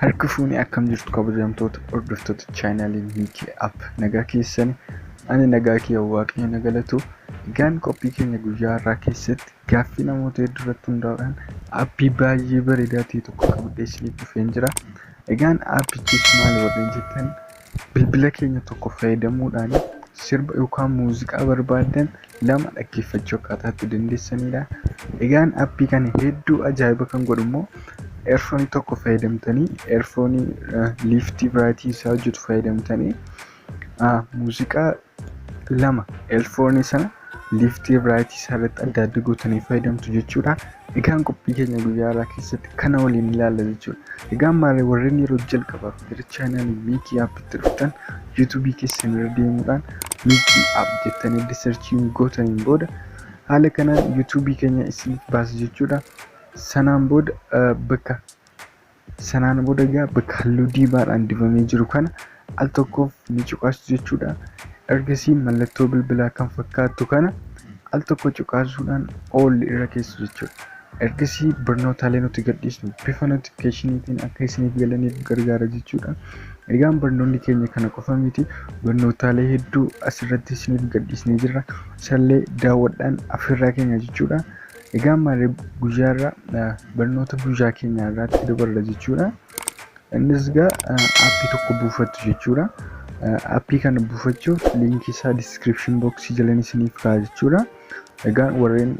Harka fuunee akkam jirtu kabajamtoota hordoftoota chaanaalii Miikii App, nagaa keessan? Ani nagaa kiyya, Waaqayyo na galatu. Egaan qophii keenya guyyaa har'aa keessatti gaaffii namoota hedduu irratti hundaa'uudhaan aappii baay'ee bareedaa ta'e tokko qabadhee isiniif dhufeen jira. Egaan aappichis maali warreen jettan, bilbila keenya tokko fayyadamuudhaan sirba yookaan muuziqaa barbaadan lama dhaggeeffachuu akkaataa itti dandeessanidha. Egaan aappii kana hedduu ajaa'iba kan godhu immoo eerfoonii tokko fayyadamtanii, eerfoonii leftii fi rightii isaa hojjetu fayyadamtanii, muuziqaa lama eerfoonii sana leftii fi rightii isaa irratti adda adda gootanii fayyadamtu jechuudha. Egaan qophii keenya guyyaa har'aa keessatti kana waliin ilaalla jechuudha. Egaan maali, warreen yeroo jalqabaaf gara chaanaalii Miikii Aappitti dhuftan, yuutuubii keessan irra deemuudhaan Miikii App jettanii edda searchii gootaniin booda haala kanaan yuutuubii keenya isiniif baasa jechuudha. Sanaan booda bakka sanaan booda egaa bakka halluu diimaadhaan dibamee jiru kana al tokkoof ni cuqaastu jechuudha. Ergasii mallattoo bilbilaa kan fakkaattu kana al tokko cuqaasuudhaan all irra keessu jechuudha. Ergasii barnootaalee nuti gadhiisnu bifa notificationiitiin akka isiniif galaniif gargaara jechuudha. Egaan barnoonni keenya kana qofa miti, barnootaalee hedduu asirratti isiniif gadhiisnee jirra. Isallee daawwadhaan afirraa keenya jechuudha. Egaan maali, guyyaarra barnoota guyyaa keenya irraatti dabarra jechuudha. Innis egaa aappii tokko buufattu jechuudha. Aappii kana buufachuuf liinkii isaa description boxii jalan isiniif kaa'a jechuudha. Egaan warreen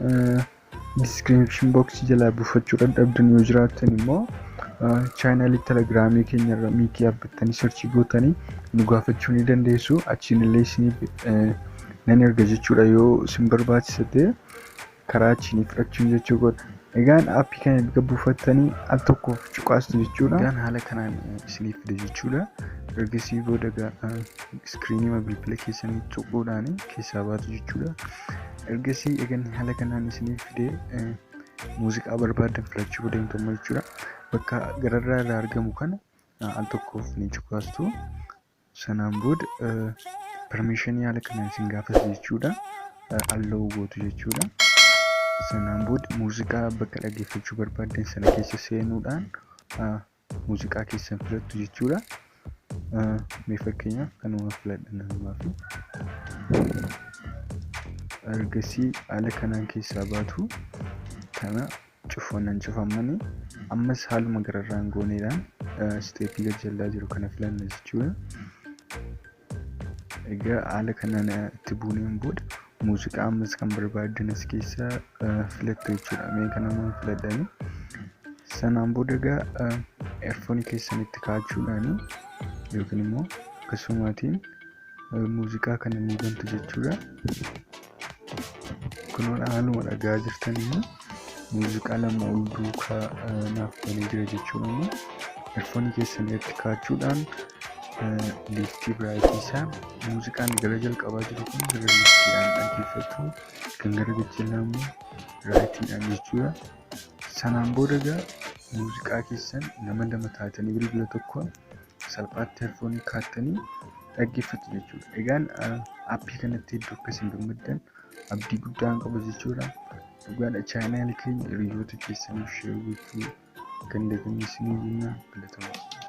description boxii jalaa buufachuu dadhabdan yoo jiraattan immoo, chaanaalii telegiraamii keenya irra Miikii App jettanii searchii gootanii nu gaafachuu ni dandeessu. Achiin illee isiniif nan erga jechuudha, yoo isin barbaachisa ta'e karaa achiin fudhachuun jechuu godha. Egaan aappii kana erga buufattanii al tokkoof cuqaastu jechuudha. Egaan haala kanaan isiniif fida jechuudha. Ergasii booda iskiriinii bilbila keessanii tuquudhaan keessaa baatu jechuudha. Ergasii egan haala kanaan isiniif fidee muuziqaa barbaadan filachuu deemtu jechuudha. Bakka gararraa irraa argamu kana al tokkoof ni cuqaastu. Sanaan booda permissionii haala kanaan isin gaafata jechuudha. Allow gootu jechuudha. Sanaan booda muuziqaa bakka dhaggeeffachuu barbaaddan sana keessa seenuudhaan muuziqaa keessan filattu jechuudha. Mee fakkeenyaaf kanuma filadha namumaa fi ergasii haala kanaan keessaa baatu. Kana cufannan cufamanii ammas haaluma gararraan gooneedhaan stepii gajjallaa jiru kana filanna jechuudha. Egaa haala kanaan itti buuneen booda muuziqaa ammas kan barbaaddan as keessaa filattu jechuudha. Mee kanuma filadhanii sanaan booda egaa eerfoonii keessan itti kaa'achuudhaan yookiin immoo akkasumaatiin muuziqaa kana ni bantu jechuudha. Kunoo haaluma dhagaa jirtanii muuziqaa lama ol duukaa naaf banee jira jechuudha. Eerfoonii keessan itti kaa'achuudhaan leftii fi rightii isaa muuziqaan gara jalqabaa jiru kun gara leftiidhaan dhaggeeffatu, kan gara gajjallaa immoo rightiidhaan jechuudha. Sanaan booda egaa muuziqaa keessan nama lama taatanii bilbila tokkoon salphaatti eerfoonii kaa'attanii dhaggeeffatu jechuudha. Egaan aappii kanatti hedduu akka isin gammaddan abdii guddaan qaba jechuudha. Dhugaadha, chaanaalii keenya hiriyoota keessaniif share gochuu kan daganne isinii jenna, galatoomaa.